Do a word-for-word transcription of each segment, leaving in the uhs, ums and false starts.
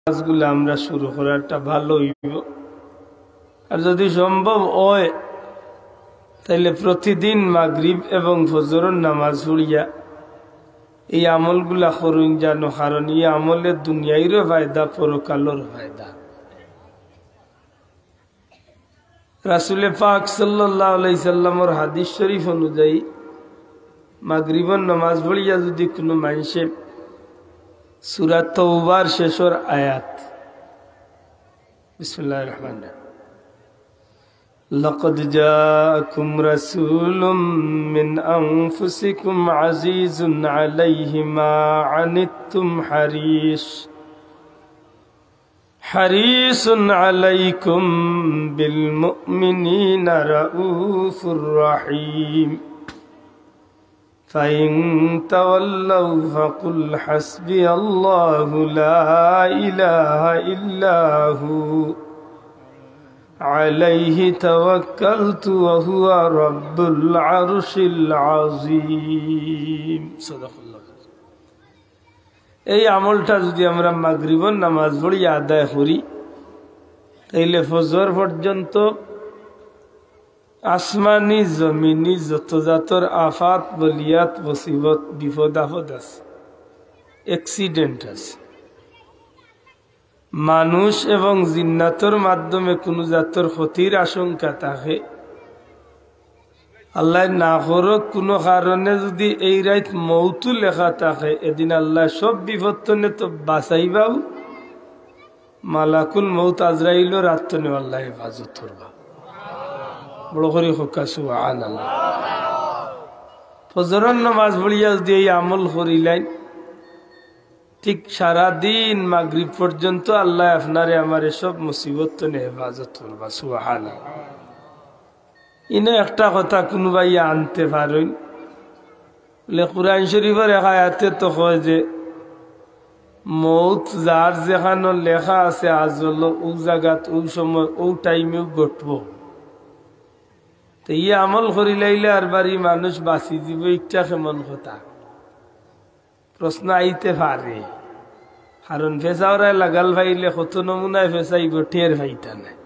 কাজগুলা আমরা শুরু করাটা ভালো অইবো। আর যদি সম্ভব অয়, তাইলে প্রতিদিন মাগরিব এবং ফজরর নামাজ পড়িয়া এই আমলগুলা করইন যেন, কারণ এই আমলে দুনিয়ারও ফায়দা, পরকালর ফায়দা। রাসুলে পাক সাল্লাল্লাহু আলাইহি সাল্লামর হাদিস শরীফ অনুযায়ী, মাগরিবর নামাজ পড়িয়া যদি কুনু মানষে সূরা তওবার শেষর আয়াত, বিসমিল্লাহির রহমানির রহিম, لقد جاءكم رسول من أنفسكم عزيز عليه ما عنتم حريص حريص عليكم بالمؤمنين رءوف رحيم. فإن تولوا فقل حسبي الله لا إله إلا هو عليه توكلت وهو رب العرش العظيم. صدق الله. এই আমলটা যদি আমরা মাগরিবর নামাজ পড়ি আদায় করি, তাইলে ফজর পর্যন্ত আসমানি জমিনি যত জাতর আফাত, বলিয়াত, মুসিবত, বিপদ আপদ আছে, অ্যাক্সিডেন্ট আছে, মানুষ এবং জিন্নাতর মাধ্যমে কুনু জাতর ক্ষতির আশঙ্কা থাকে, আল্লায় না করউক, কুনু কারণে যদি এই রাইত মউতও লেখা থাকে, এদিন আল্লায় সব বিপদ তনে তো বাঁচাইবাউ, মালাকুল মউত আজরাইলর আত তনেও আল্লায় হেফাজত করবা। বড় করি কউক্কা সুবহানাল্লাহ। ফজরর নামাজ পড়িয়া যদি এই আমল করিলাইন, ঠিক সারাদিন মাগরিব পর্যন্ত আল্লায় আপনারে আমারে সব মুসিবত তনে হেফাজত করবা। সুবহানাল্লাহ। ইনো একটা কথা কুনু ভাইয়ে আনতে পারইন, বলে, কুরআন শরীফর এক আয়াতে তো কয় যে মউত যার যেখানো লেখা আছে আজলো, অউ জাগাত, অউ সময়, অউ টাইমেউ ঘটবো। তে ই আমল করিলাইলে আরবার ই মানুষ বাঁচি যিবো, ইটা কেমন কথা? প্রশ্ন আইতে পারে, কারণ ফেসাওরায় লাগাল পাইলে কত নমুনায় ফেসাইবো, টের পাইতা নায়।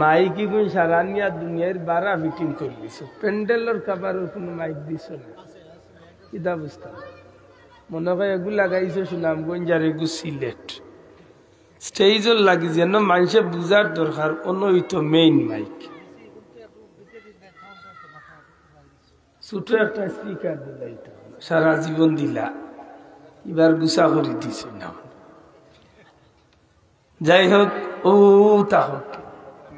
মাইক ইগুন সারানিয়া দুনিয়ার বারা ফিটিং করিলিছো, প্যান্ডেলর কাভারর কুনু মাইক দিছো না, কিতা বুঝতাম। মনে কয় এগু লাগাইছো সুনামগঞ্জ আর এগু সিলেট। স্টেজর লাগি যেন মানষে বুঝার দরকার, অনো অইতো মেইন মাইক। ছোট একটা স্পিকার দিলা, ইটা সারা জীবন দিলা, ইবার গুছা করি দিছে না। যাই হোক, অউ তা হোক,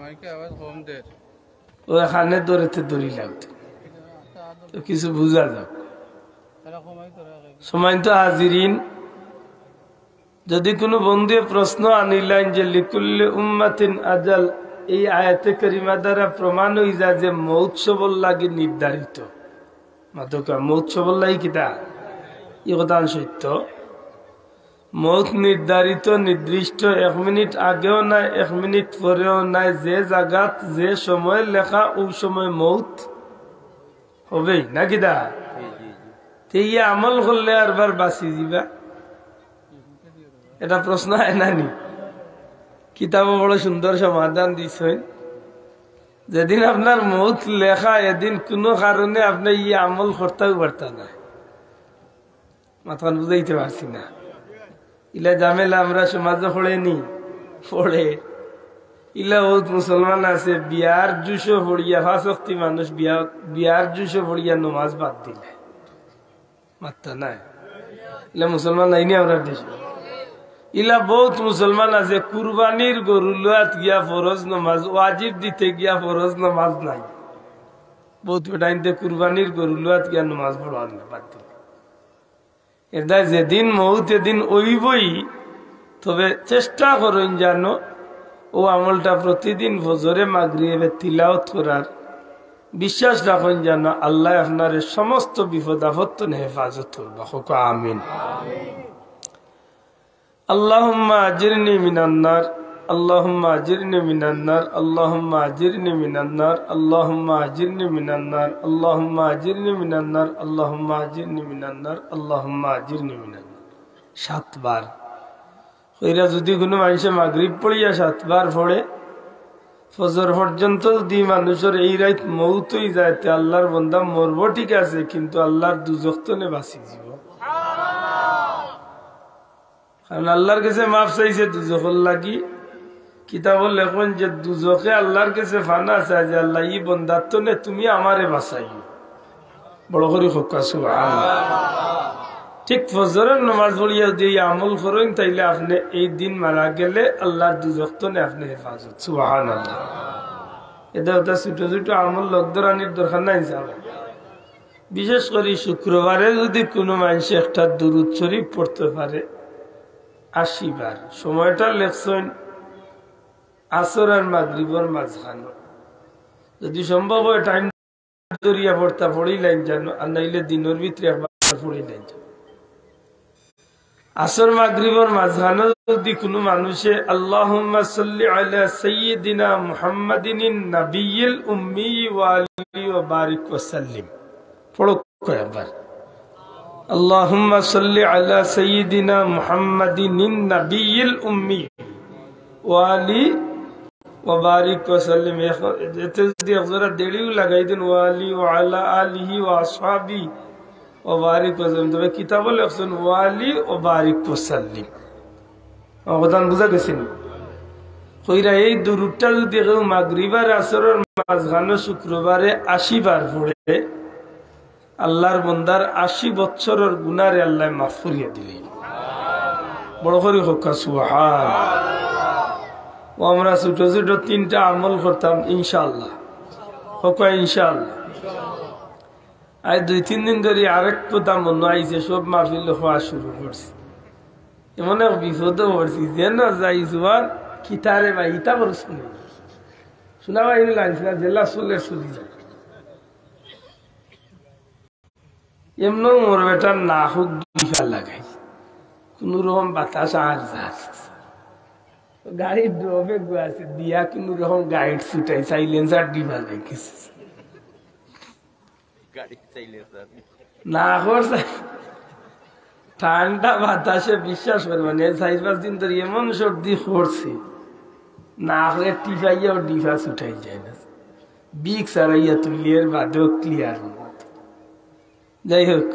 মাইকে আওয়াজ কম দের। অউ কানে ধরেতে ধরি লাগতো, তো কিছু বুঝা যাক। সম্মানিত হাজিরিন, যদি কুনু বন্ধুয়ে প্রশ্ন আনিলাইন যে লিকুল্লি উম্মাতিন আজাল, এই আয়াতে কারিমা দ্বারা প্রমাণ অই যায় যে মউত সবর লাগি নির্ধারিত। মাতকা, মউত সবর লাগি কিতা? ই কথা সত্য। মউত নির্ধারিত, নির্দিষ্ট, এক মিনিট আগেও নায়, এক মিনিট পরেও নায়। যে জাগাত, যে সময় লেখা, অউ সময় মউত হবেই, না কিতা? তে ই আমল করলে আরবার বাঁচি যিবা? এটা প্রশ্ন আয় না নি? কিতাবো বড় সুন্দর সমাধান দিছইন। যেদিন আপনার মউত লেখা, এদিন কুনু কারণে আপনে ই আমল করতাউ পারতা না। মাতখান বুঝাইতে পারছি না। ইলা ঝামেলা আমরা সমাজো পড়ে নি? পড়ে। ইলা বউত মুসলমান আছে, বিয়ার জুশো পড়িয়া, পাঁচ ওয়াক্তি মানুষ বিয়া, বিয়ার জুশো পড়িয়া নমাজ বাদ দিলে। মাততা নায়। ইলা মুসলমান নাই নি আমরার দেশো? ইলা বউত মুসলমান আছে, কুরবানির গরু লওয়াত গিয়া ফরজ নমাজ, ওয়াজিব দিতে গিয়া ফরজ নমাজ নাই। বউত বেটাইন্তে কুরবানির গরু লওয়াত গিয়া নমাজ পড়ার না, বাদ দিলে। এরদায় যেদিন মউত এদিন অইবই, তবে চেষ্টা করইন যেন অউ আমলটা প্রতিদিন ফজরে মাগরিবে তিলাওত করার। বিশ্বাস রাখইন যেন আল্লায় আপনারে সমস্ত বিপদ আপদ তনে হেফাজত করবা। কউক্কা আমিন। اللهم أجرني من النار، اللهم أجرني من النار، اللهم أجرني من النار، اللهم أجرني من النار، اللهم أجرني من النار، اللهم أجرني من النار، اللهم أجرني من النار। সাতবার। কইরা যুদি কুনু মানষে মাগরিব পড়িয়া সাতবার পড়ে, ফজর পর্যন্ত যুদি মানুষর এই রাইত মউত অই যায়, তে আল্লার বন্দা মরবো ঠিক আছে, কিন্তু আল্লার দুজখ তনে বাঁচি যিবো। কারণ আল্লার গেছে মাফ চাইছে দুজখর লাগি। কিতাবো লেখইন যে দুজখে আল্লার গেছে ফানা চায় যে, "আল্লা, ই বন্দার তনে তুমি আমারে বাঁচাইও।" বড় করি কউক্কা সুবহানাল্লাহ। ঠিক ফজরর নামাজ পড়িয়া যুদি এই আমল করইন, তাইলে আপনে এই দিন মারা গেলে আল্লার দুজখ তনে আপনে হেফাজত। সুবহানাল্লাহ। এটা ওটা ছোট ছোট আমল লগ ধরানির দরকার নাই, ইনশাআল্লাহ। বিশেষ করি শুক্রবারে যুদি কুনু মানষে একটা দুরুদ শরিফ পড়তে পারে আশি বার, সময়টা লেখছইন আসর আর মাগরিবর মাঝখানো, যুদি সম্ভব অয় টাইম ধরিয়া পড়তা পড়িলাইন যান, আর নাইলে দিনর ভিতরে একবার পড়িলাইন যান। আসর মাগরিবর মাঝখানো যুদি কুনু মানষে আল্লাহুম্মা সাল্লি আলা সাইয়্যিদিনা মুহাম্মাদিন নাবিয়্যিল উম্মি ওয়া আলিহি ওয়া বারিক ওয়া সাল্লিম পড়উক্কা কয়েকবার, আল্লাহুম্মা সাল্লি আলা সাইয়্যিদিনা মুহাম্মাদিন নাবিয়্যিল উম্মি ওয়া আলি ওয়া বারিক ওয়া সাল্লিম। এখন এতে যুদি এক জোড়া দেড়িও লাগাই দেন, ওয়া আলি ওয়া আলা আলিহি ওয়া আসহাবি ওয়া বারিক ওয়া সাল্লিম, তবে কিতাবো লেখছইন ওয়া আলি ওয়া বারিক ওয়া সাল্লিম। অবদান বুঝা গেছে নি? কইরা এই দুরুদটা যুদি কেউ মাগরিব আর আসরর মাঝখানো শুক্রবারে আশি বার পড়ে, আল্লার বন্দার আশি বছরর গুনারে আল্লায় মাফ করিয়া দিলে। বড় করি কউক্কা সুবহান। ও আমরা ছোট ছোট তিনটা আমল করতাম ইনশাআল্লাহ। কউক্কা ইনশাআল্লাহ। আজ দুই তিন দিন ধরি আরেক কথা মনো আইছে, সব মাহফিল হওয়া শুরু করছে। এমন এক বিপদো পড়ছি, যে না যাই জুয়ার কিতারে বা ইতা করে শুনে। শোনা ভাই, এগুলো আইছে না, জেলা চলে চলি যায়। এমনও মোর বেটার না হোক ডিফা লাগাই, কোনো রকম বাতাস আর যার গাড়ির ড্রপে গুয়াছে দিয়া কোনো রকম গাইড ছুটাই, সাইলেন্সার ডিফা লাগে। গাড়ি চাইলে স্যার। না করছে। ঠান্ডা বাতাসে বিশ্বাস করবেন, এই চার পাঁচ দিন ধরে এমন সর্দি করছে, না করে টিপাইয়াও ডিফা ছুটাই যায় না। বিক সারাইয়া তুলিয়ে এর বাদেও ক্লিয়ার। যাই হোক,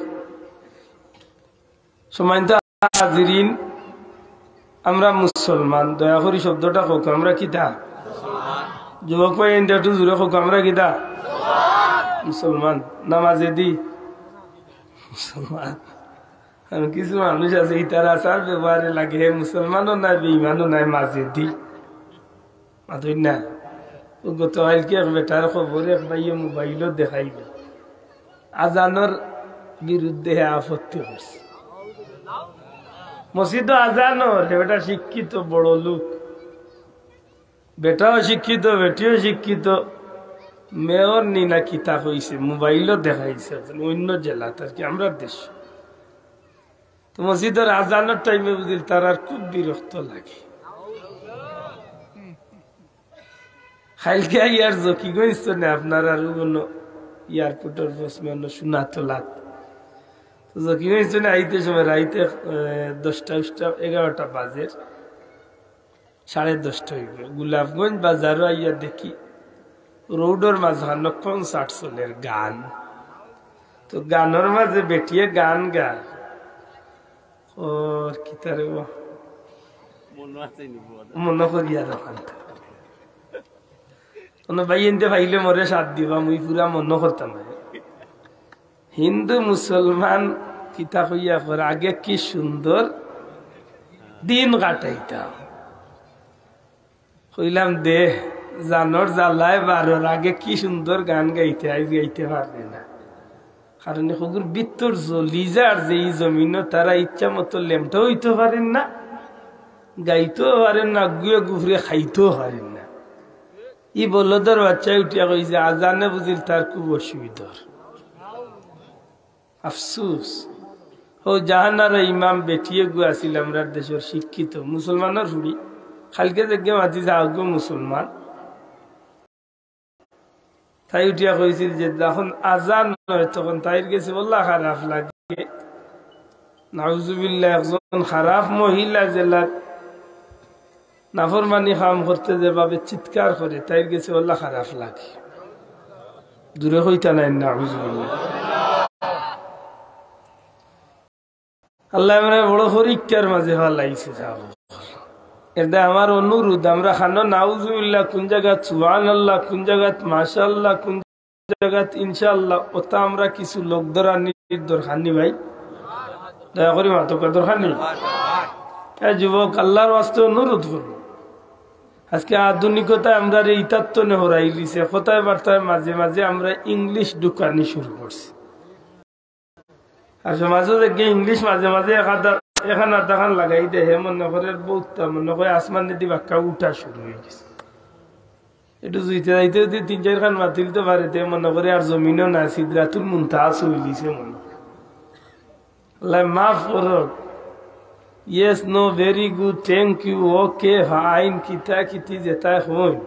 সম্মানিত হাজিরিন, আমরা মুসলমান, দয়া করি শব্দটা কউক্কা, আমরা কিতা? যুবক ভাই, এনটা একটু জোরে কউক্কা, আমরা কিতা? মুসলমান। নামাজেদি মুসলমান। কারণ কিছু মানুষ আছে, ইতার আচার ব্যবহারে লাগে হে মুসলমানও নায়, বেইমানও নায়, মাঝেদি। মাতইন না। ও গত কালকে এক বেটার খবর এক ভাইয়ে মোবাইলো দেখাইল, আজানর বিরুদ্ধে হে আপত্তি করছে। মসজিদো আজানর, হে বেটা শিক্ষিত বড় লোক, বেটাও শিক্ষিত, বেটিও শিক্ষিত, মেয়র নি না কিতা কইছে, মোবাইলো দেখাইছে, অন্য জেলাত আর কি, আমরার দেশ। তো মসজিদর আজানর টাইমে বুঝিল তারার খুব বিরক্ত লাগে। কালকে আইয়ার জকিগঞ্জ তো না, আপনার আর কোনো এয়ারপোর্টর বস মানে শোনা তো লাগ। তো জকিগঞ্জ তো না আইতে সময় রাইতে, আহ, দশটা, দশটা, এগারোটা বাজে। সাড়ে দশটা অইবো। গোলাপগঞ্জ বাজারো আইয়া দেখি রোডর মাঝখানো কনসার্ট চলের, গান। তো গানর মাঝে বেটিয়ে গান গায়। ওর কিতারে ও? মনো আছে নি বল? মনো করি আর ওখান থেকে। কোনো ভাই এনতে পাইলে মোরে সাথ দিবা, মুই পুরা মনো করতাম। হিন্দু মুসলমান কিতা কইয়া কর, আগে কি সুন্দর দিন কাটাইতাম। কইলাম, দে, জানর জ্বালায় বারর আগে কি সুন্দর গান গাইতে, আইজ গাইতে পাররে না। কারণ হগুর ভিতর জ্বলি যার যে ই জমিনো তারা ইচ্ছা মতো লেমটা অইতো পারের না, গাইতেও পারের না, গুয়ে গুফরে খাইতেও পারের না। ই বলদর বাচ্চায় উঠিয়া কইছে, আজানে বুঝিল তার খুব অসুবিধা। আফসুস। ও জাহানারা ইমাম বেটিয়ে গু আছিল আমরার দেশর শিক্ষিত মুসলমানর ফুড়ি। কালকে দেখে মাতি যাও গো মুসলমান। তাই উঠিয়া কইছিল যে যখন আজান হয় তখন তাইর গেছে বললা খারাপ লাগে। নাউজুবিল্লাহ, একজন খারাপ মহিলা জেলার নাফরমানি কাম করতে যেভাবে চিৎকার করে, তাইর গেছে অলা খারাপ লাগে। জোরে কইতা নায়, নাউজুবিল্লাহ। আল্লায় আমরারে বড় পরীক্ষার মাঝে ফালাইছে, যাও। এরদায় আমার অনুরোধ, আমরা কানো নাউজুবিল্লাহ, কুন জাগাত সুবহানাল্লাহ, কুন জাগাত মাশাআল্লাহ, কুন জাগাত ইনশাআল্লাহ, অতা আমরা কিছু লোক ধরানির দরকার নি ভাই? দয়া করি মাতউক্কা, দরকার নি? এ যুবক, আল্লার ওয়াস্তে অনুরোধ করমু, আজকে আধুনিকতায় আমরারে ইতার তনে হরাইলিছে, কথায় বার্তায় মাঝে মাঝে আমরা ইংলিশ ঢুকানি শুরু করছি। আর সমাজো দেখি ইংলিশ মাঝে মাঝে এখান আধাখান লাগাই দেয়, হে মনে করে বউততা মনে করে আসমানেদি বাক্কা উঠা শুরু অইগেছে। একটু জুইতে যাইতে যদি তিন চাইরখান মাতিলতো পারে, তে মনে করে আর জমিনো না, সিদরাতুল মুনতাহা ছুইলিছে মনে। আল্লায় মাফ করউক। Yes, no, very good, thank you, okay, fine, কিতা কিতি যেতায় কইন।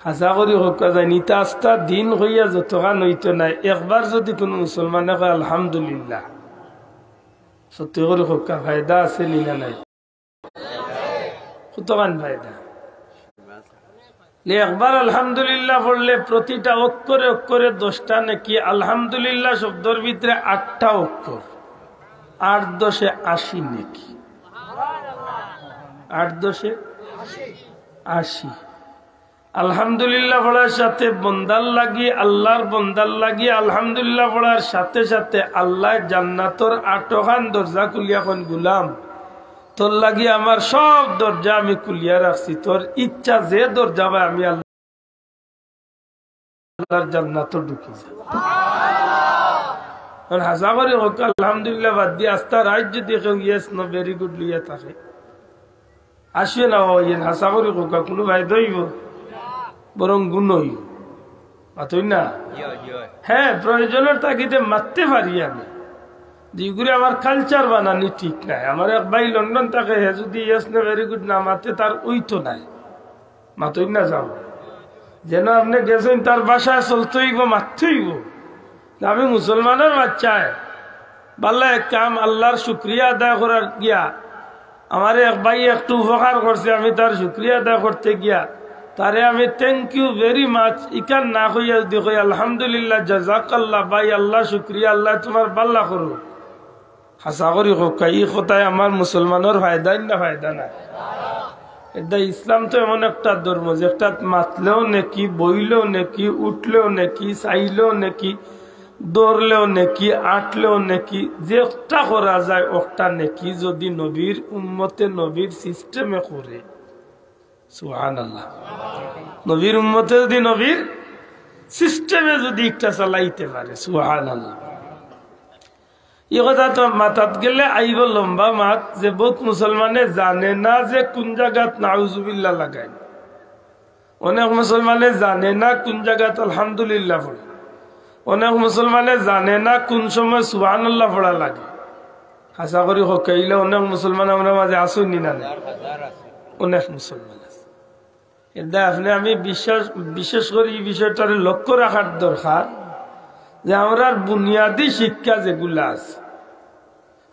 হাছা করি কউক্কা যাইন, ইতা আস্তা দিন কইয়া যতখান অইতো নায়, একবার যদি কুনু মুসলমানে কয় আলহামদুলিল্লাহ, সত্যি করি কউক্কা, ফায়দা আছে নি না নাই? কতখান ফায়দা? লে একবার আলহামদুলিল্লাহ পড়লে প্রতিটা অক্ষরে অক্ষরে দশটা নেকি, আলহামদুলিল্লাহ শব্দর ভিতরে আটটা অক্ষর, আট দশে আশি নেকি, আট দশে আশি। আলহামদুলিল্লাহ পড়ার সাথে বন্দার লাগি, আল্লার বন্দার লাগি, আলহামদুলিল্লাহ পড়ার সাথে সাথে আল্লায় জান্নাতর আটখান দরজা খুলিয়া কইন, "গুলাম, তোর লাগি আমার সব দরজা আমি খুলিয়া রাখছি, তোর ইচ্ছা যে দরজা বা আমি আল্লার জান্নাতো ঢুকি যা।" অখন হাছা করি কউক্কা, আলহামদুলিল্লাহ বাদ দি আস্তা রাইত যদি কেউ yes, no, very good লইয়া থাকে, আসিও না বাবা, ইয়ে হাছা করি কউক্কা, কুনু ফায়দা অইবো? বরং গুনা অইবো। মাতইন না? হ্যাঁ, প্রয়োজনর তাগিদে মাততে পারি আমি। যেগুরে আমার culture বানানি ঠিক নায়। আমার এক ভাই লন্ডন থাকে, হে যদি yes, no, very good না মাতে, তার অইতো নায়। মাতইন না, যাও। যেন আপনে গেছইন, তার ভাষায় চলতে অইবো, মাততে অইবো। আমি মুসলমানর বাচ্চায়, বালা এক কাম, আল্লার শুকরিয়া আদায় করার গিয়া, আমারে এক ভাই একটু উপকার করছে, আমি তার শুকরিয়া আদায় করতে গিয়া, তারে আমি thank you very much ইখান না কইয়া যদি কই, "আলহামদুলিল্লাহ, জাজাকাল্লাহ, ভাই, আল্লার শুকরিয়া, আল্লায় তুমার বালা করউক।" হাছা করি কউক্কা, ই কথায় আমার মুসলমানর ফায়দা না ফায়দা নায়? এরদায় ইসলাম তো এমন একটা ধর্ম, যেটাত মাতলেও নেকি, বইলেও নেকি, উঠলেও নেকি, চাইলেও নেকি, দৌড়লেও নেকি, আটলেও নেকি, যেটা করা যায় অটা নেকি, যদি নবীর উম্মতে নবীর system এ করে। সুবহানাল্লাহ। নবীর উম্মতে যদি নবীর system এ যদি ইটা চালাইতে পারে, সুবহানাল্লাহ। ই কথা তো মাথাত গেলে আইবো লম্বা মাত, যে বউত মুসলমানে জানে না যে কুন জাগাত নাউজুবিল্লাহ লাগাইন। অনেক মুসলমানে জানে না কুন জাগাত আলহামদুলিল্লাহ পড়ে। অনেক মুসলমানে জানে না কুন সময় সুবহানাল্লাহ পড়া লাগে। হাছা করি কউক্কা, ইলা অনেক মুসলমান আমরার মাঝে আছইন নি না নাই? অনেক মুসলমান আছে। এরদায় আপনে আমি বিশ্বাস, বিশেষ করি ই বিষয়টারে লক্ষ্য রাখার দরকার যে আমরার বুনিয়াদি শিক্ষা যেগুলা আছে,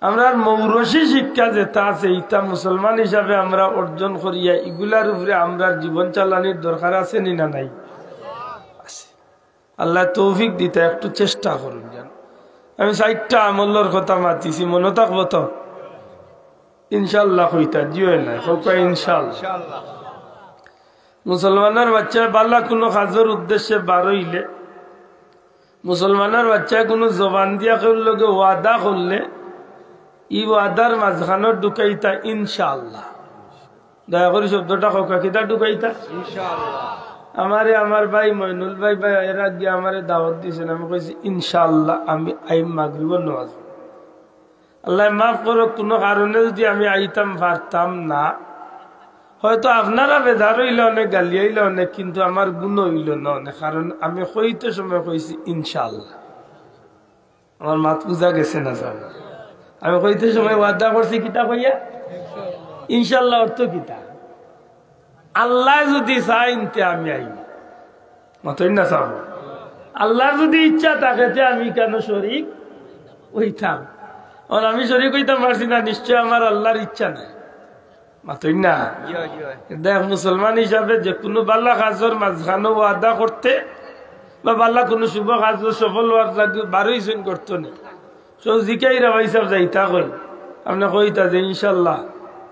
আমরার মৌরসি শিক্ষা যেটা আছে, ইটা মুসলমান হিসাবে আমরা অর্জন করিয়া ইগুলার উপরে আমরার জীবন চালানির দরকার আছে নি না নাই? আছে। আল্লায় তৌফিক দিতা, একটু চেষ্টা করুন যেন। আমি চাইরটা আমলর কথা মাতিছি, মনো থাকবো তো? ইনশাআল্লাহ কইতা, জি অয় না, কউক্কা ইনশাআল্লাহ। মুসলমানর বাচ্চায় বালা কুনু কাজর উদ্দেশ্যে বার অইলে, মুসলমানর বাচ্চায় কুনু জবান দিয়া কেউর লগে ওয়াদা করলে, ই ওয়াদার মাঝখানো ঢুকাইতা ইনশাআল্লাহ। দয়া করি শব্দটা কউক্কা, কিতা ঢুকাইতা? ইনশাআল্লাহ। আমারে আমার ভাই মইনুল ভাই, ভাই এর আগে আমারে দাওয়াত দিছইন, আমি কইছি, "ইনশাআল্লাহ আমি আইমু মাগরিবর নামাজ।" আল্লায় মাফ করউক, কুনু কারণে যদি আমি আইতাম পারতাম না, হয়তো আপনারা বেজার অইলা অনে, গালিয়াইলা অনে, কিন্তু আমার গুনা অইলো না অনে, কারণ আমি কইতে সময় কইছি ইনশাআল্লাহ। আমার মাত বুঝা গেছে না জানি? আমি কইতে সময় ওয়াদা করছি কিতা কইয়া? ইনশাআল্লাহ অর্থ কিতা? আল্লায় যদি চাইন তে আমি আইমু। মাতইন না চাইবো। আল্লার যদি ইচ্ছা থাকে তে আমি কেনে শরিক অইতাম? অখন আমি শরিক অইতাম পারছি না, নিশ্চয় আমার আল্লার ইচ্ছা নাই। মাতইন না? জি অয়, জি অয়। দেখ, মুসলমান হিসাবে যে কুনু বালা কাজর মাঝখানো ওয়াদা করতে বা বালা কুনু শুভ কাজ সফল অওয়ার লাগি বারইছইন করতো নি। সব জিকাইরা, "ভাই সাব, যাইতা কই?" আপনে কইতা যে, "ইনশাআল্লাহ,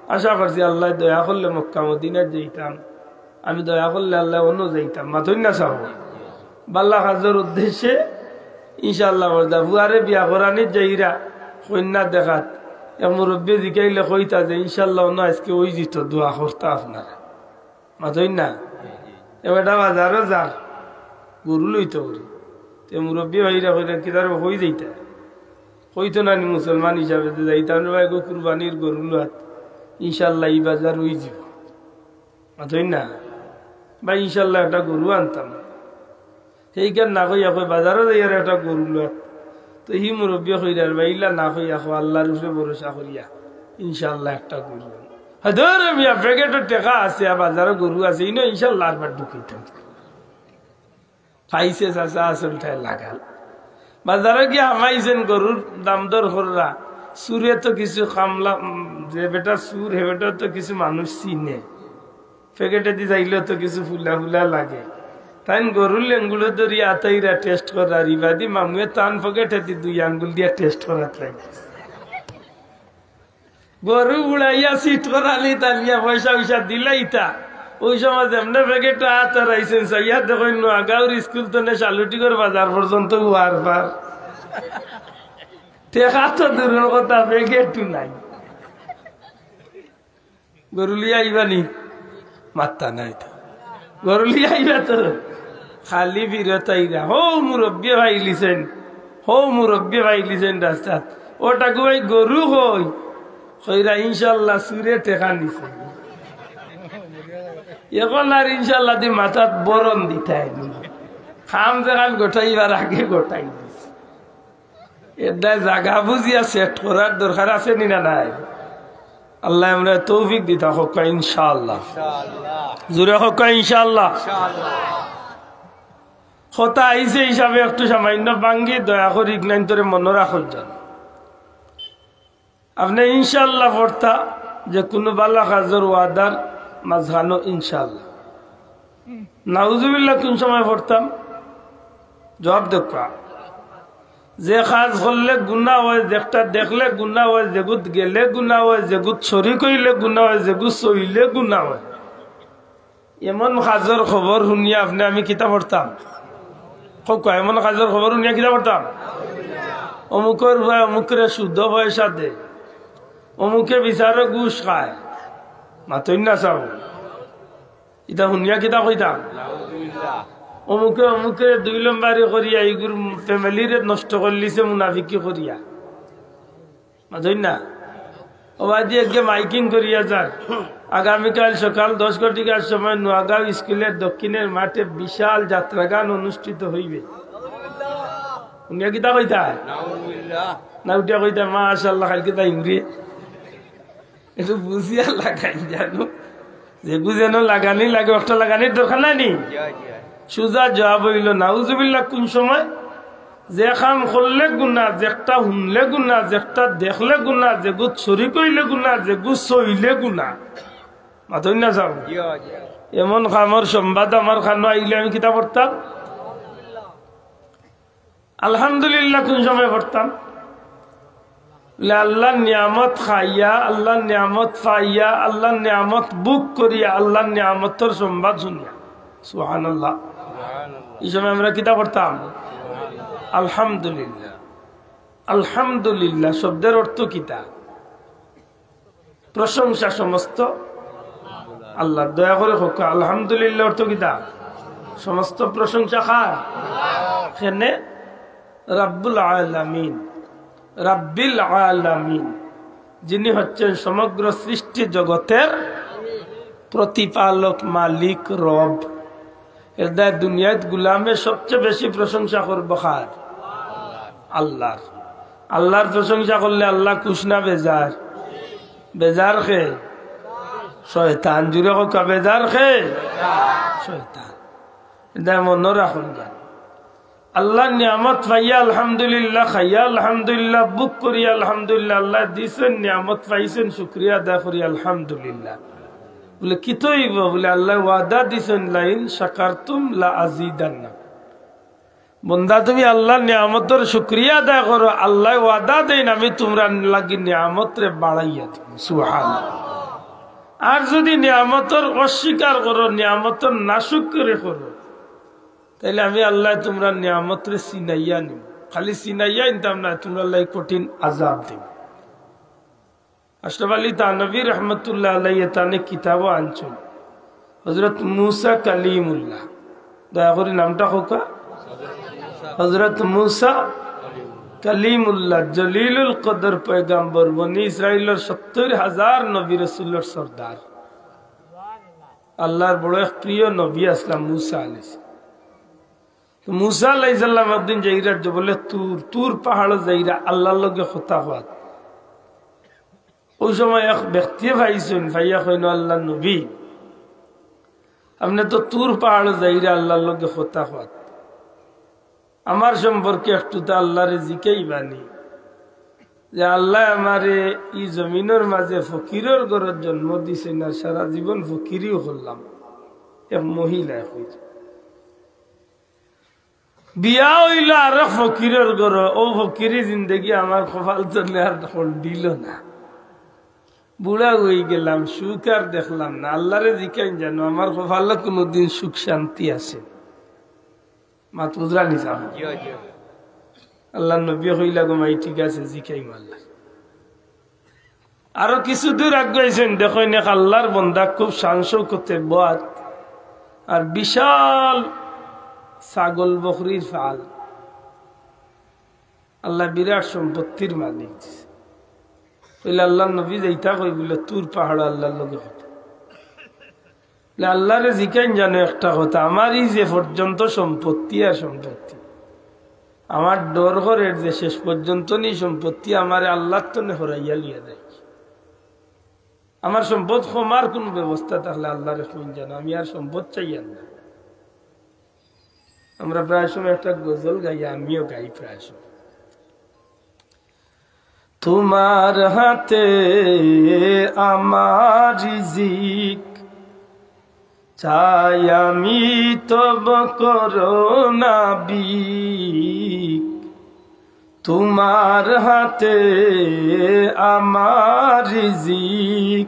আশা করছি আল্লায় দয়া করলে মক্কা মদিনাত যাইতাম, আমি দয়া করলে আল্লায় অনো যাইতাম।" মাতইন না সাব? বালা কাজর উদ্দেশ্যে ইনশাআল্লাহ করতা। ফুয়ারে বিয়া করানিত যাইরা কইন্যা দেখাত, এক মুরব্বিয়ে জিকাইলে কইতা যে, "ইনশাআল্লাহ, অনো আইজকে অইযিতো, দোয়া করতা আপনারা।" মাতইন না? এ বেটা বাজারো যার, গরু লইতো করি। তে মুরব্বি ভাইরা কইরা, "কিতার বা কই যাইতা?" কইতো না নি মুসলমান হিসাবে যে, "যাইতাম রে ভাই, গো কুরবানির গরু লওয়াত, ইনশাআল্লাহ ই বাজার অইযিবো।" মাতইন না? বা ইনশাআল্লাহ একটা গরু আনতাম। হেইখান না কইয়া কয়, "বাজারো যাইয়ার একটা গরু লওয়াত।" তো হি মুরব্বিয়ে কইরা, "রে ভাই, ইলা না কইয়া কও, আল্লার উপরে ভরসা করিয়া ইনশাআল্লাহ একটা গরু আন।" "হ্যাঁ, ধর মিয়া, প্যাকেটো টেকা আছে, আর বাজারো গরু আছে, ইনো ইনশাআল্লাহ আরবার ঢুকাইতাম।" পাইছে চাচা, আসলটায় লাগাল। বাজারো গিয়া হামাইছইন, গরুর দাম দর কররা। চুরে তো কিছু কামলা, উম, যে বেটা চুর, হে বেটা তো কিছু মানুষ চিনে। প্যাকেটেদি চাইলেও তো কিছু ফুলা ফুলা লাগে। তাইন গরুর লেঙ্গুলো ধরিয়া আতাইরা টেস্ট কররা, রিবাদি মামুয়ে তান প্যাকেটেদি দুই আঙ্গুল দিয়া টেস্ট করাত লাগে। গরু উড়াইয়া সিট করালি তানিয়া পয়সা উইসা দিলাইতা। ওই সময় যেমনে প্যাকেটো আত হারাইছইন, চাইয়া দেখইন নোয়াগাঁওর স্কুল তনে শালুটিগর বাজার পর্যন্ত উয়ার পার। টেকা তো দূরর কথা, প্যাকেটও নাই। গরু লইয়া আইবা নি? মাত্তা নাই তো। গরু লইয়া আইবা তো? খালি ফিরত আইরা। হউ মুরব্বিয়ে পাইলিছইন, হউ মুরব্বিয়ে পাইলিছইন রাস্তাত। "ও টাকু ভাই, গরু কই?" কইরা, "ইনশাআল্লাহ, চুরে টেকা নিছে।" এখন আর ইনশাআল্লাহ দি মাথাত বরন দিতায় নি। কাম যেখান গটাইবার আগে গটাই দিছে। এরদায় জাগা বুঝিয়া সেট করার দরকার আছে নি না নাই? আল্লায় আমরারে তৌফিক দিতা কউক্কা ইনশাআল্লাহ। জুরে কউক্কা ইনশাআল্লাহ। কথা আইছে হিসাবে একটু সামান্য ভাঙ্গি, দয়া করি ইগনাইন্তরে মনো রাখইন যেন। আপনে ইনশাআল্লাহ পড়তা, যে কুনু বালা কাজর ওয়াদার মাঝখানো ইনশাআল্লাহ। নাউজুবিল্লাহ কুন সময় পড়তাম? জুয়াব দেউক্কা। যে কাজ করলে গুনা অয়, যেকটা দেখলে গুনা অয়, যেগুত গেলে গুনা অয়, যেগুত শরিক অইলে গুনা অয়, যেগুত চইলে গুনা অয়, এমন কাজর খবর হুনিয়া আপনে আমি কিতা পড়তাম? কউক্কা, এমন কাজর খবর হুনিয়া কিতা পড়তাম? অমুকর পুয়ায় অমুকরে সুদো পয়সা দে, অমুকে বিচারো ঘুষ খায়। মাতইন না সাব। ইতা হুনিয়া কিতা কইতাম? অমুকে অমুকরে দুই লম্বারি করিয়া ইগুর ফ্যামিলিরে নষ্ট করিলিছে মুনাফিকি করিয়া। মাতইন না? ও বাদি এগিয়ে মাইকিং করিয়া যার। আগামীকাল সকাল দশ ঘটিকার সময় নোয়াগাঁও স্কুলের দক্ষিণের মাঠে বিশাল যাত্রাগান অনুষ্ঠিত হইবে। হুনিয়া কিতা কইতা? না উঠিয়া কইতা, "মাশাআল্লাহ, কাইলকে তাই ইমরি।" একটু বুঝিয়া লাগাইন জানো। যে বুঝে না লাগানি লাগে, একটা লাগানির দরকার নাই নি? সুজা জুয়াব অইলো, নাউজুবিল্লাহ কুন সময়? যে কাম করলে গুনা, যেকটা হুনলে গুনা, যেকটা দেখলে গুনা, যেগুত শরিক অইলে গুনা, যেগুত চইলে গুনা। মাতইন না সাব। এমন কামর সংবাদ আমার কানো আইলে আমি কিতা পড়তাম? আলহামদুলিল্লাহ কুন সময় পড়তাম? বলে, আল্লার নিয়ামত খাইয়া, আল্লার নিয়ামত পাইয়া, আল্লার নিয়ামত ভোগ করিয়া, আল্লার নিয়ামতর সংবাদ হুনিয়া। সুবহানাল্লাহ। ই সময় আমরা কিতা পড়তাম? আলহামদুলিল্লাহ। আলহামদুলিল্লাহ শব্দের অর্থ কিতা? প্রশংসা সমস্ত আল্লার। দয়া করি কউক্কা, আলহামদুলিল্লাহ অর্থ কিতা? সমস্ত প্রশংসা কার? কেনে? রাব্বুল আলামিন, রাব্বিল আলামিন, যিনি হচ্ছেন সমগ্র সৃষ্টি জগতের প্রতিপালক, মালিক, রব। এরদায় দুনিয়াত গুলামে সবচেয়ে বেশি প্রশংসা করবো কার? আল্লার। আল্লার প্রশংসা করলে আল্লা খুশ না বেজার? বেজার কে? শয়তান। জুরে কউক্কা, বেজার কে? শয়তান। এরদায় মনো রাখইন যান। আল্লাহর নিয়ামত পাইয়া আলহামদুলিল্লাহ, খাইয়া আলহামদুলিল্লাহ, ভোগ করিয়া আলহামদুলিল্লাহ, আল্লাহ দিছেন নিয়ামত, পাইছেন, শুকরিয়া আদায় করি আলহামদুলিল্লাহ। বলে, "কিতা অইবো?" বলে, "আল্লাহ ওয়াদা দিছেন, লাইন শাকারতুম লা আজিদান্না।" বন্দা, তুমি আল্লাহর নিয়ামতর শুকরিয়া আদায় করো, আল্লাহ ওয়াদা দেন, আমি তুমরার লাগি নিয়ামতরে বাড়াইয়া দিমু। সুবহানাল্লাহ। আর যদি নিয়ামতর অস্বীকার করো, নিয়ামতর নাশুকরি করো, তাইলে আমি আল্লাহ তুমরার নিয়ামতরে ছিনাইয়া নিমু। খালি ছিনাইয়া নিতাম না, তুমরার লাগি কঠিন আযাব দিমু। আশরাফ আলী থানভী রহমতুল্লাহ আলাইহি তানে কিতাবও আনছইন, হযরত মুসা কালিমুল্লাহ। দয়া করি নামটা কউক্কা। হযরত মুসা কালিমুল্লাহ, জলিলুল কদর পয়গাম্বর, বনি ইসরাইলর সত্তর হাজার নবী রসুলর সর্দার। আল্লাহর বড় এক প্রিয় নবী আছলা মুসা আলাইহিস সালাম। তো মুসা আলাইহিস সালাম একদিন যাইরা জবলে তুর, তুর পাহাড়ো যাইরা আল্লাহর লগে কথা কওয়াত। অউ সময় এক ব্যক্তিয়ে পাইছইন, পাইয়া কইন, "আল্লাহর নবী, আপনে তো তুর পাহাড়ো যাইরা আল্লাহর লগে কথা কওয়াত, আমার সম্পর্কে একটুতা আল্লাহরে জিকাইবানি যে আল্লায় আমারে ই জমিনর মাঝে ফকিরর ঘরো জন্ম দিছইন, আর সারা জীবন ফকিরিও করলাম।" এক মহিলায় কইরা, "বিয়া অইলো আরক ফকিরর ঘরো, অউ ফকিরি জিন্দেগি আমার কপাল তনে আর খন্ডিলো না। বুড়া অইগেলাম, সুখ আর দেখলাম না। আল্লাহরে জিকাইন জানো, আমার কপালো কুনুদিন সুখ শান্তি আছে?" মাত বুঝরা নি সাব? আল্লাহর নবীয়ে কইলা, "গো মাই, ঠিক আছে, জিকাইমু আল্লাহ।" আরো কিছু দূর আগুয়াইছইন, দেখইন এক আল্লাহর বন্দা খুব শান শৌকতে বওয়াত, আর বিশাল ছাগল বকরির ফাল। আল্লাহ বিরাট সম্পত্তির মালিক। কইলা, "আল্লাহর নবী যাইতা কই?" বলে, "তুর পাহাড়ো আল্লাহর লগে কথা।" বলে, "আল্লাহরে জিকাইন জানো একটা কথা, আমার ই যে পর্যন্ত সম্পত্তি আর সম্পত্তি, আমার ডর করের যে শেষ পর্যন্ত নি সম্পত্তি আমারে আল্লাহর তনে হরাইয়া লইয়া যায়। আমার সম্পদ কমার কুনু ব্যবস্থা থাকলে আল্লাহরে কইন জানো, আমি আর সম্পদ চাইয়ার না।" আমরা প্রায় সময় একটা গজল গাই, আমিও গাই প্রায় সময়। তোমার হাতে আমার রিজিক, চাই আমি তব করো না বিক। তোমার হাতে আমার রিজিক,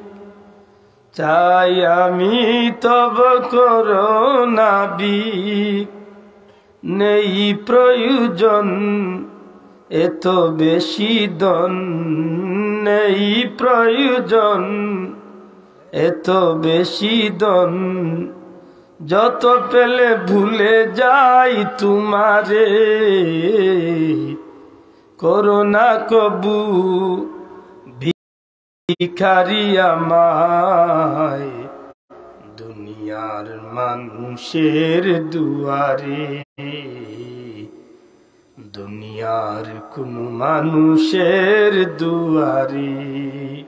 চাই আমি তব করো না বিক। নেই প্রয়োজন এত বেশি ধন, নেই প্রয়োজন এত বেশি ধন। যত পেলে ভুলে যাই তোমারে, করো না কবু ভিখারি আমায় দুনিয়ার মানুষের দুয়ারে, দুনিয়ার কোন মানুষের দুয়ারে।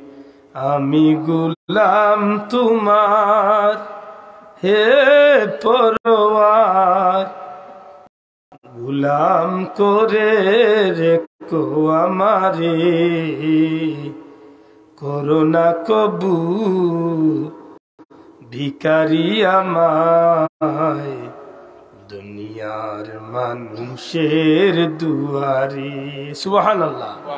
আমি গোলাম তোমার, হে পরওয়ার, গোলাম করে রেখো আমারে, করো না কবু ভিখারি আমায় দুনিয়ার মানুষের দুয়ারে। সুবহানাল্লাহ।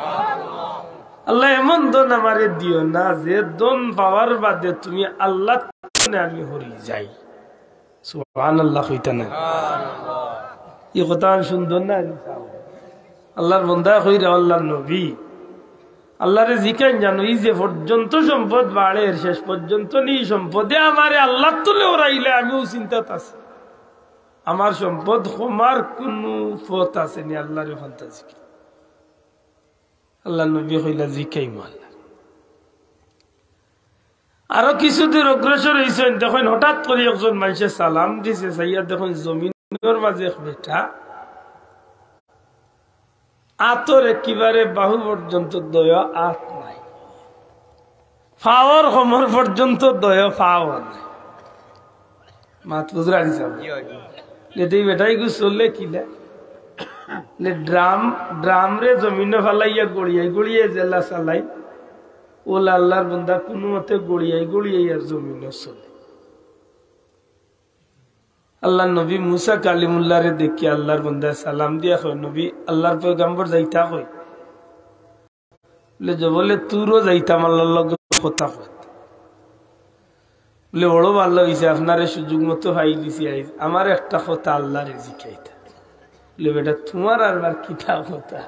আল্লাহ, এমন ধন আমারে দিও না যে ধন পাওয়ার বাদে তুমি আল্লাহর তনে আমি হরি যাই। সুবহানাল্লাহ কইতা না? ই কথা আর সুন্দর না? আল্লাহর বন্দা কইরা, আল্লাহর নবী, আল্লাহরে জিকাইন জানো, ই যে পর্যন্ত সম্পদ বাড়ের, শেষ পর্যন্ত নি সম্পদে আমারে আল্লাহর তনে হরাইলে আমিও চিন্তাত আছি। আমার সম্পদ কমার কুনু পথ আছে নি? আল্লাহরে ফান্তা জিকাইন। আল্লাহর নবী কইলা, "জিকাইমু আল্লাহ।" আরো কিছু দূর অগ্রসর অইছইন, দেখইন হঠাৎ করি একজন মানষে সালাম দিছে, চাইয়া দেখইন জমিনর মাঝে এক বেটা, আতর একেবারে বাহু পর্যন্ত দয়া, আত নাই, পাওর কোমর পর্যন্ত দয়া, পাও নাই। মাত বুঝরা নি সাব? এতে বেটায় ইগু চলে কিলা? লে ড্রাম, ড্রাম রে জমিনো ফালাইয়া গড়িয়াই গড়িয়াই যেলা চালাই, ওলা আল্লার বন্দা কুনুমতে গড়িয়াই গড়িয়াই আর জমিনো চলে। আল্লার নবী মুসা কালিমুল্লাহরে দেখিয়া আল্লার বন্দায় সালাম দিয়া কয়, "নবী, আল্লার পয়গাম্বর যাইতা কই?" বলে, "জবলে তুরও যাইতাম, আল্লার লগে কথা কইতাম।" বলে, "বড় ভালা অইছে, আপনারে সুযোগ মতো পাইলিছি আইজ। আমার একটা কথা আল্লারে জিকাইতা।" বলে, "বেটা, তুমার আরবার কিতা কথা?"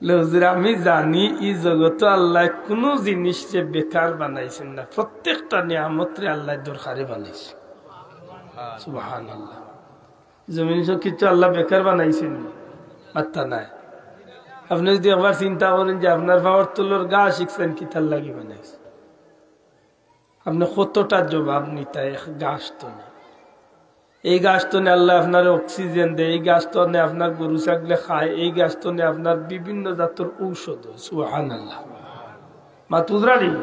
বলে, "হুজুর, আমি জানি ই জগতো আল্লায় কুনু জিনিসরে বেকার বানাইছইন না, প্রত্যেকটা নিয়ামতরে আল্লায় দরকারে বানাইছইন।" সুবহানাল্লাহ। জমিন সব কিছু আল্লায় বেকার বানাইছইন নি? মাত্তা নাই। আপনে যুদি একবার চিন্তা করইন যে আপনার পাওর তলর ঘাস ইকসান কিতার লাগি বানাইছইন, আপনে কতটা জবাব নিতা এক ঘাস তনে। এই ঘাস তনে আল্লায় আপনারে oxygen দেয়, এই ঘাস তনে আপনার গরু ছাগলে খায়, এই ঘাস তনে আপনার বিভিন্ন জাতর ঔষধ অয়। সুবহানাল্লাহ। মাত বুঝরা নি?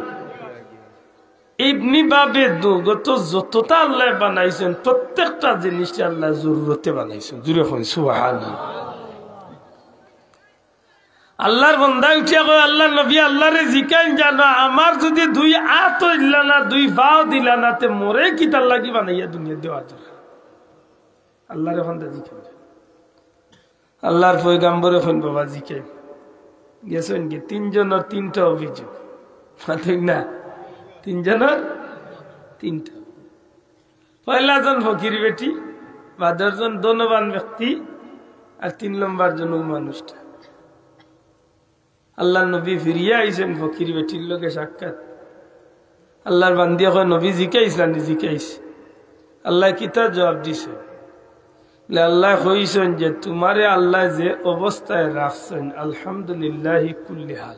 এমনি ভাবে জগতো যতটা আল্লায় বানাইছইন, প্রত্যেকটা জিনিসরে আল্লায় জরুরতে বানাইছইন। জুরে কইন সুবহানাল্লাহ। আল্লার বন্দায় উঠিয়া কয়, "আল্লার নবী, আল্লারে জিকাইন জানো, আমার যুদি দুই আতও দিলা না, দুই পাও দিলা না, তে মোরে কিতার লাগি বানাইয়া দুনিয়াত দেওয়ার দরকার?" আল্লারে বন্দায় জিকাইন জানো। আল্লার পয়গাম্বরে কইন, "বাবা, জিকাইন।" গেছইন গি, তিনজনর তিনটা অভিযোগ। মাতইন না? তিনজনর তিনটা। পয়লা জন ফকির বেটি, বাদর জন ধনবান ব্যক্তি, আর তিন নম্বর জন অউ মানুষটা। আল্লার নবী ফিরিয়া আইছইন, ফকির বেটির লগে সাক্ষাৎ। আল্লার বান্দিয়ে কয়, "নবী, জিকাইছলা নি?" "জিকাইছি।" "আল্লায় কিতা জবাব দিছইন?" বলে, "আল্লায় কইছইন যে তুমারে আল্লায় যে অবস্থায় রাখছইন, আলহামদুলিল্লাহি কুল্লি হাল,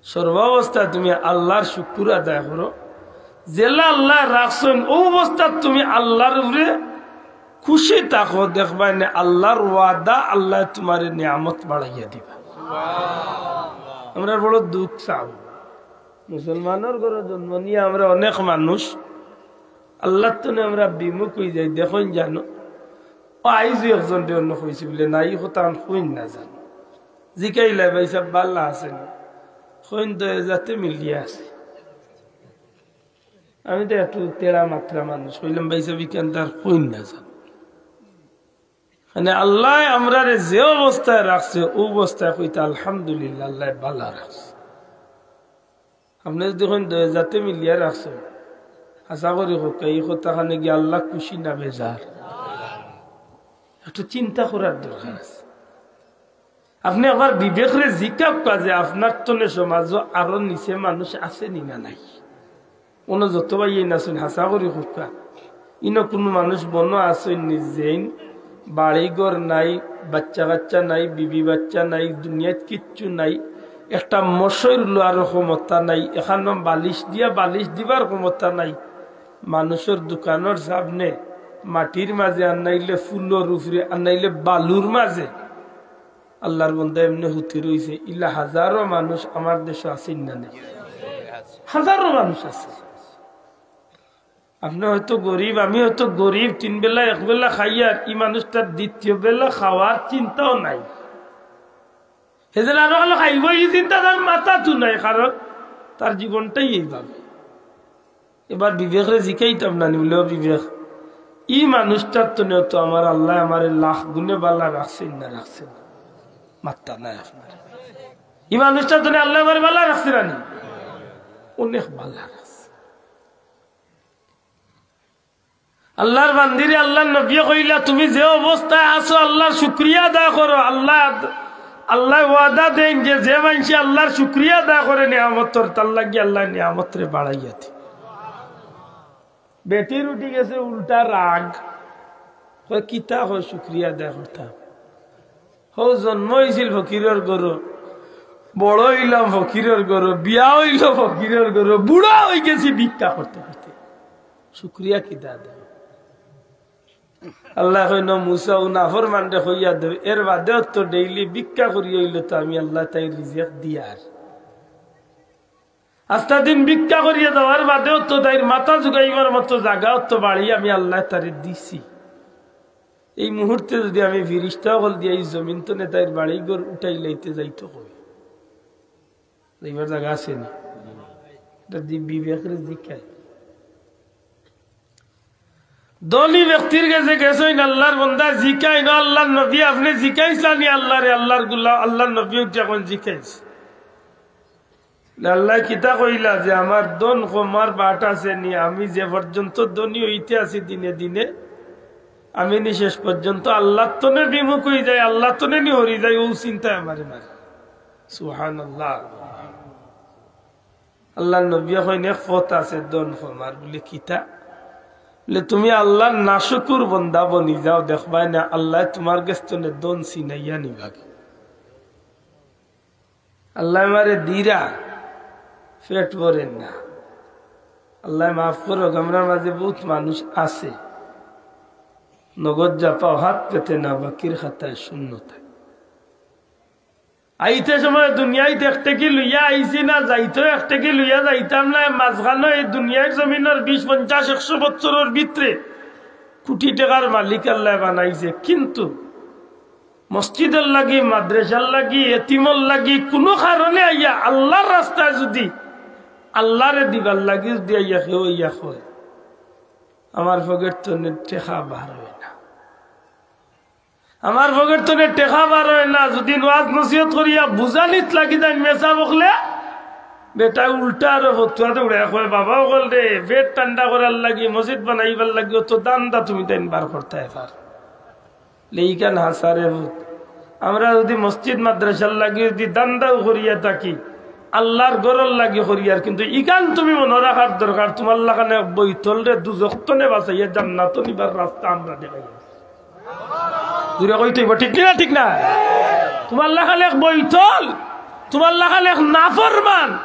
সর্বাবস্থায় তুমি আল্লার শুকুর আদায় করো। যেলা আল্লায় রাখছইন, অউ অবস্থাত তুমি আল্লার উপরে খুশি থাকো, দেখবায়নে আল্লার ওয়াদা, আল্লায় তুমারে নিয়ামত বাড়াইয়া দিবা।" আমরার বড় দুখ চাও, মুসলমানর ঘরো জন্ম নিয়া আমরা অনেক মানুষ আল্লার তনে আমরা বিমুখ অইযাই। দেখইন জানো, অউ আইজও একজনরে অনো কইছি বলে, "না, ই কথা আমি কইন না জানো।" জিকাইলা, "ভাইসাব, ভালা আছইন নি?" কইন, "দয়ার জাতে মিলিয়া আছি।" আমি তো একটু তেড়া মাতরা মানুষ, কইলাম, "ভাইসাব, ইখান তো আর কইন না জানো।" মানে আল্লায় আমরারে যে অবস্থায় রাখছে, অউ অবস্থায় কইতা, "আলহামদুলিল্লাহ, আল্লায় ভালা রাখছে।" আপনে যুদি কইন, "দয়ার জাতে মিলিয়া রাখছে", আশা করি কউক্কা, ই কথাখানে গিয়া আল্লা খুশি না বেজার? একটু চিন্তা করার দরকার আছে। আপনে একবার বিবেকরে জিকাউক্কা যে আপনার তনে সমাজো আরো নিচে মানুষ আছে নি না নাই? অনো যত ভাইয়াইন আছইন, হাছা করি কউক্কা, ইনো কুনু মানুষ বনো আছইন নি যেইন বাড়ি ঘর নাই, বাইচ্চা-কাইচ্চা নাই, বিবি-বাইচ্চা নাই, দুনিয়াত কিচ্ছু নাই, একটা মশইর লওয়ার ক্ষমতা নাই, একখানো বালিশ দিয়া বালিশ দিবার ক্ষমতা নাই, মানুষর দোকানর সামনে মাটির মাঝে আর নাইলে ফুলর উপরে আর নাইলে বালুর মাঝে আল্লার বন্দা এমনে হুতি রইছে, ইলা হাজারো মানুষ আমার দেশো আছইন না নি? হাজারো মানুষ আছে। আপনে হয়তো গরিব, আমি হয়তো গরিব, তিন বেলা এক বেলা খাইয়ার, ই মানুষটার দ্বিতীয় বেলা খাওয়ার চিন্তাও নাই। হেজন্য আরো খালি খাইবো, ই চিন্তা তার মাথাত নাই, কারণ তার জীবনটাই এইভাবে। এবার বিবেকরে জিকাইতাম না নি, বলে, "ও বিবেক, ই মানুষটার তনে তো আমার আল্লায় আমারে লাখ গুণে ভালা রাখছইন না রাখছইন না?" মাত্তা নাই আপনার। ই মানুষটার তনে আল্লায় আমারে ভালা রাখছইন না নি? অনেক ভালা রাখছইন। আল্লার বান্দিরে আল্লার নবীয়ে কইলা, "তুমি যে অবস্থায় আছো, আল্লার শুকরিয়া আদায় করো।" আল্লায়, আল্লায় ওয়াদা দেইন যে, যে মানষে আল্লার শুকরিয়া আদায় করে নিয়ামতর, তার লাগি আল্লায় নিয়ামতরে বাড়াইয়া দেইন। বেটির উঠি গেছে উল্টা রাগ, কয়, "কিতা কয় শুকরিয়া আদায় করতাম?" হউ জন্ম অইছিল ফকিরর ঘরো, বড় অইলাম ফকিরর ঘরো, বিয়া অইলো ফকিরর ঘরো, বুড়া অইগেছি ভিক্ষা করতে করতে। শুকরিয়া কিতা দেও? আল্লায় কইন, "মুসা, অউ নাফরমানরে কইয়া দেও, এর বাদেও তো ডেইলি ভিক্ষা করি অইলো তো আমি আল্লায় তাইর রিজিক দিয়ার।" আস্তা দিন ভিক্ষা করিয়া যাওয়ার বাদেও তো তাইর মাথা জুগাইবার মতো জাগাও তো বাড়ি আমি আল্লায় তারে দিছি। এই মুহূর্তে যদি আমি ফিরিস্তা অকল দিয়া এই জমিন তনে তাইর বাড়ি ঘর উঠাই লাইতে যাইতো কই, যাইবার জাগা আছে নি? এটা দি-, বিবেকরে জিকাই। ধনী ব্যক্তির গেছে গেছইন, আল্লাহর বন্দা জিকাইন, "ও আল্লাহর নবী, আপনে জিকাইছলা নি আল্লাহরে?" আল্লাহর গুলা-, আল্লাহর নবী উঠিয়া কইন, "জিকাইছি।" আল্লায় কিতা কইলা যে, "আমার ধন কমার বাট আছে নি? আমি যে পর্যন্ত ধনী অইতে আছি দিনে দিনে, আমি নি শেষ পর্যন্ত আল্লাহর তনে বিমুখ অই যাই, আল্লাহর তনে নি হরি যাই, অউ চিন্তায় আমারে মারে।" সুবহানাল্লাহ। আল্লাহর নবী কইন, "এক পথ আছে ধন কমার।" বুলে, "কিতা?" বুলে, "তুমি আল্লাহর নাশুকুর বন্দা বনি যাও, দেখবায় না আল্লায় তুমার গেছ তনে ধন ছিনাইয়া নিবাগি।" আল্লায় মারে দিরা, পেট ভরের না। আল্লায় মাফ করউক, আমরার মাঝে বউত মানুষ আছে, নগদ যা পাও হাত পেতে না, বাকির খাতায় শূন্য থাকে। আইতে সময় দুনিয়াইত এক টেকি লইয়া আইছি না, যাইতেও এক টেকি লইয়া যাইতাম না, মাঝখানো এই দুনিয়ার জমিনর বিশ, পঞ্চাশ, একশো বছরর ভিতরে কোটি টেকার মালিক আল্লায় বানাইছে, কিন্তু মসজিদর লাগি, মাদ্রাসার লাগি, এতিমর লাগি, কুনু কারণে আইয়া আল্লাহর রাস্তায় যুদি আল্লাহরে দিবার লাগি যুদি আইয়া কেউ আইয়া কয়, "আমার পকেট তনে টেকা বার অয় না, আমার পকেট তনে টেকা বার অয় না", যুদি ওয়াজ নসিহত করিয়া বুঝানিত লাগি যাইন মেসাব অকলে, বেটায় উল্টা আরো ফতুয়া দেউড়াইয়া কয়, "বাবা অকলরে পেট ঠান্ডা করার লাগি, মসজিদ বানাইবার লাগি অত ধান্দা তুমি তাইন বার করতায় পার।" লেইকান হাসারে ভূত। আমরা যুদি মসজিদ মাদ্রাসার লাগি যুদি ধান্দাও করিয়া থাকি, আল্লাহর ঘরর লাগি করিয়ার, কিন্তু ইখান তুমি মনো রাখার দরকার, তুমার লাখান এক বইতলরে দুজখ তনে বাঁচাইয়া জান্নাতো নিবার রাস্তা আমরা দেখাইয়া। জুরে কইতে অইবো, ঠিক নি না? ঠিক না? তুমার লাখান এক বইতল, তুমার লাখান এক নাফরমান,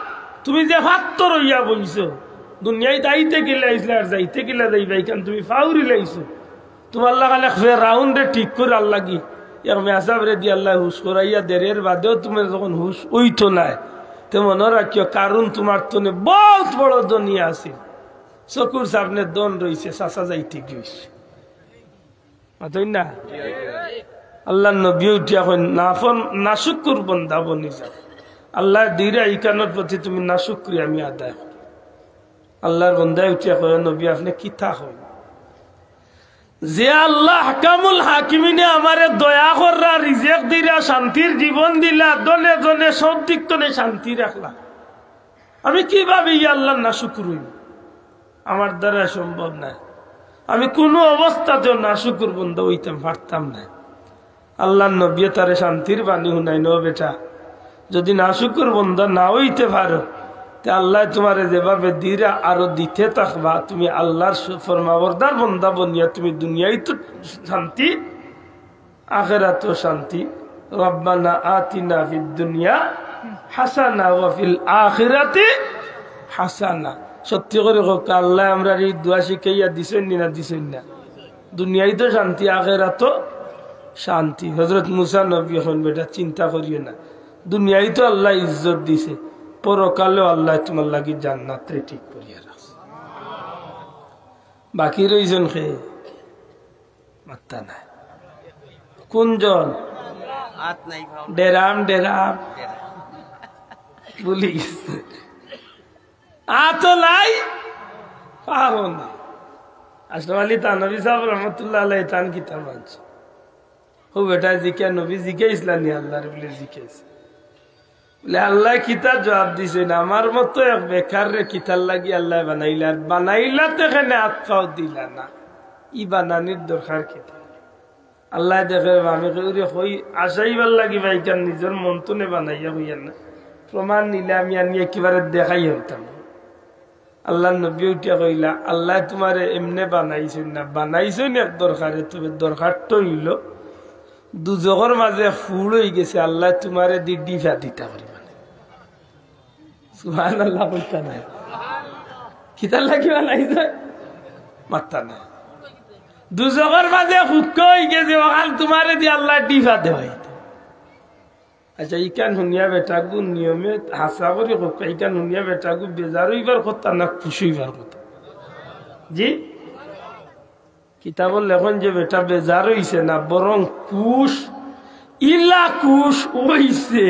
তুমি যে ফাত্তর অইয়া বইছো, দুনিয়াইত আইতে কিলা আইছলা আর যাইতে কিলা যাইবা, ইখান তুমি ফাউরি লাইছো। তুমার লাখান এক ফেরাউনরে ঠিক করার লাগি এক মেসাবরে দি আল্লায় হুশ করাইয়া দের, এর বাদেও তুমি যখন হুশ অইতো নায়, তে মনো রাখিও, কারণ তুমার তনে বউত বড় ধনী আছে, চকুর সামনে ধন রইছে, চাচা যাইতে গেছে। মাতইন না? আল্লাহর নবী উঠিয়া কইন, "নাফর-, নাশুকুর বন্দা বনি যাও। আল্লায় দিরা ইখানর প্রতি তুমি নাশুকরি আমি আদায় করি।" আল্লাহর বন্দায় উঠিয়া কয়, "নবী, আপনে কিতা কইন? যে আল্লাহ আহকামুল হাকিমিনে আমারে দয়া কররা, রিজেক দিরা, শান্তির জীবন দিলা, ধনে ধনে সব দিক তনে শান্তি রাখলা, আমি কিভাবে ই আল্লাহর নাশুকুর অইমু? আমার দ্বারা সম্ভব নায়, আমি কুনু অবস্থাতেও নাশুকুর বন্দা অইতাম পারতাম নায়।" আল্লাহর নবীয়ে তারে শান্তির বাণী হুনাইন, "ও বেটা, যুদি নাশুকুর বন্দা না অইতে পারো, তে আল্লায় তুমারে যেভাবে দিরা আরো দিতে থাকবা, তুমি আল্লাহর সু-, ফরমাবরদার বন্দা বনিয়া তুমি দুনিয়াইতো শান্তি, আখেরাতো শান্তি।" রব্বানা আতিনা ফিদ দুনিয়া হাসানা ওয়া ফিল আখিরাতি হাসানা। সত্যি করি কউক্কা, আল্লায় আমরারে ই দোয়া শিখাইয়া দিছইন নি না দিছইন না? দুনিয়াইতো শান্তি, আখেরাতো শান্তি। হযরত মুসা নবী কইন, "বেটা, চিন্তা করিও না, দুনিয়াইতো আল্লায় ইজ্জত দিছে, পরকালেও আল্লায় তুমার লাগি জান্নাতরে ঠিক করিয়া রাখছে।" বাকি রইছইন কে? মাত্তা নাই। কুনজন? হাত নাই, পাও নাই। ডেরাম, ডেরাম। ডেরাম। পুলিশ। আতো নাই, পাও নাই। আশরাফ আলী থানভী সাহেব রহমতুল্লাহ আলাইহি তান কিতাব আনছে। ও বেটা, জিকা নবী জিকাইছলা নি আল্লাহরে? বুলে, "জিকাইছি।" বুলে, "আল্লায় কিতা জুয়াব দিছইন? আমার মতো এক বেকাররে কিতার লাগি আল্লায় বানাইলা? আর বানাইলা তে কেনে আত পাও দিলা না? ই বানানির দরকার কিতা?" আল্লায় দেখে, আমি কই, "ওরে কই, আশাইবার লাগি ভাইকান নিজর মন তনে বানাইয়া কইয়ার না, প্রমাণ নিলে আমি আনি একেবারে দেখাই হইতাম।" আল্লাহর নবী উঠিয়া কইলা, "আল্লায় তুমারে এমনে বানাইছইন না, বানাইছইন এক দরকারে, তবে দরকারটা অইলো দুজখর মাঝে ফুড় অইগেছে, আল্লায় তুমারে দি ডিফা দিতা করি বানাই।" সুবহানাল্লাহ কইতা নায়? কিতার লাগি বানাইছইন? মাত্তা নায়। দুজখর মাঝে ফুক্কা অইগেছে, অখান তুমারে দি আল্লায় ডিফা দেওয়াইতা। আচ্ছা, ইখান হুনিয়া বেটাগু নিয়মে হাছা করি কউক্কা, ইখান হুনিয়া বেটাগু বেজার অইবার কথা না খুশ অইবার কথা? জি? কিতাবো লেখইন যে বেটা বেজার অইছে না, বরং খুশ, ইলা খুশ অইছে,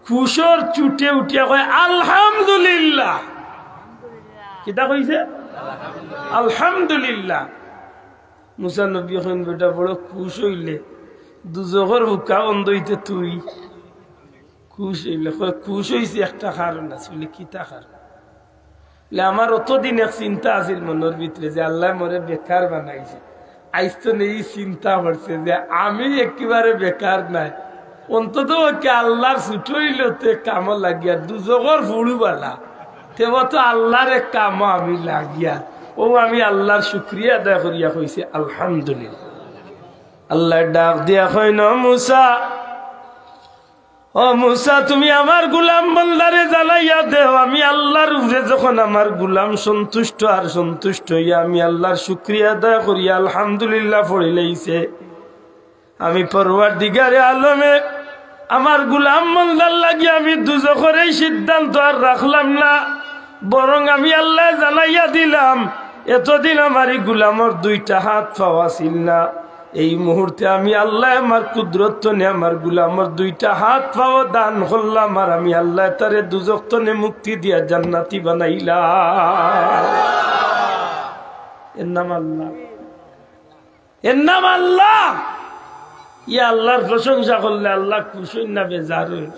খুশর চুটে উঠিয়া কয়, "আলহামদুলিল্লাহ।" কিতা কইছে? "আলহামদুলিল্লাহ।" মুসা নবীয়ে কইন, "বেটা বড় খুশ অইলে দুজখর হুক্কা বন্ধ অইতে তুই খুশ অইলে।" কয়, "খুশ অইছি একটা কারণ আছে।" বলে, "কিতা কারণ?" বলে, "আমার অতদিন এক চিন্তা আছিল মনর ভিতরে যে আল্লায় মরে বেকার বানাইছে। আইজ তো নেই চিন্তা করছে যে আমি একেবারে বেকার নায়, অন্তত পক্ষে আল্লার ছুটো অইলেও তে কামো লাগিয়ার, দুজখর ফুড়ু বালা, তেও তো আল্লার এক কামো আমি লাগিয়ার।" অউ আমি আল্লার শুকরিয়া আদায় করিয়া কইছি, "আলহামদুলিল্লাহ।" আল্লায় ডাক দিয়া কইন, "ও মুসা, ও মুসা, তুমি আমার গুলাম বন্দারে জানাইয়া দেও, আমি আল্লার উপরে যখন আমার গুলাম সন্তুষ্ট আর সন্তুষ্ট অইয়া আমি আল্লার শুকরিয়া আদায় করিয়া আলহামদুলিল্লাহ পড়িলাইছে, আমি পরওয়ারদিগারে আলমে আমার গুলাম বন্দার লাগি আমি দুজখর এই সিদ্ধান্ত আর রাখলাম না, বরং আমি আল্লায় জানাইয়া দিলাম, এতদিন আমার ই গুলামর দুইটা হাত পাও আছিল না, এই মুহূর্তে আমি আল্লায় আমার কুদরত তনে আমার গুলামর দুইটা হাত পাও দান করলাম, আর আমি আল্লায় তারে দুজখ তনে মুক্তি দিয়া জান্নাতি বানাইলাম।" এর নাম আল্লাহ, এর নাম আল্লাহ। ই আল্লার প্রশংসা করলে আল্লাহ খুশ অইন না বেজার অইন?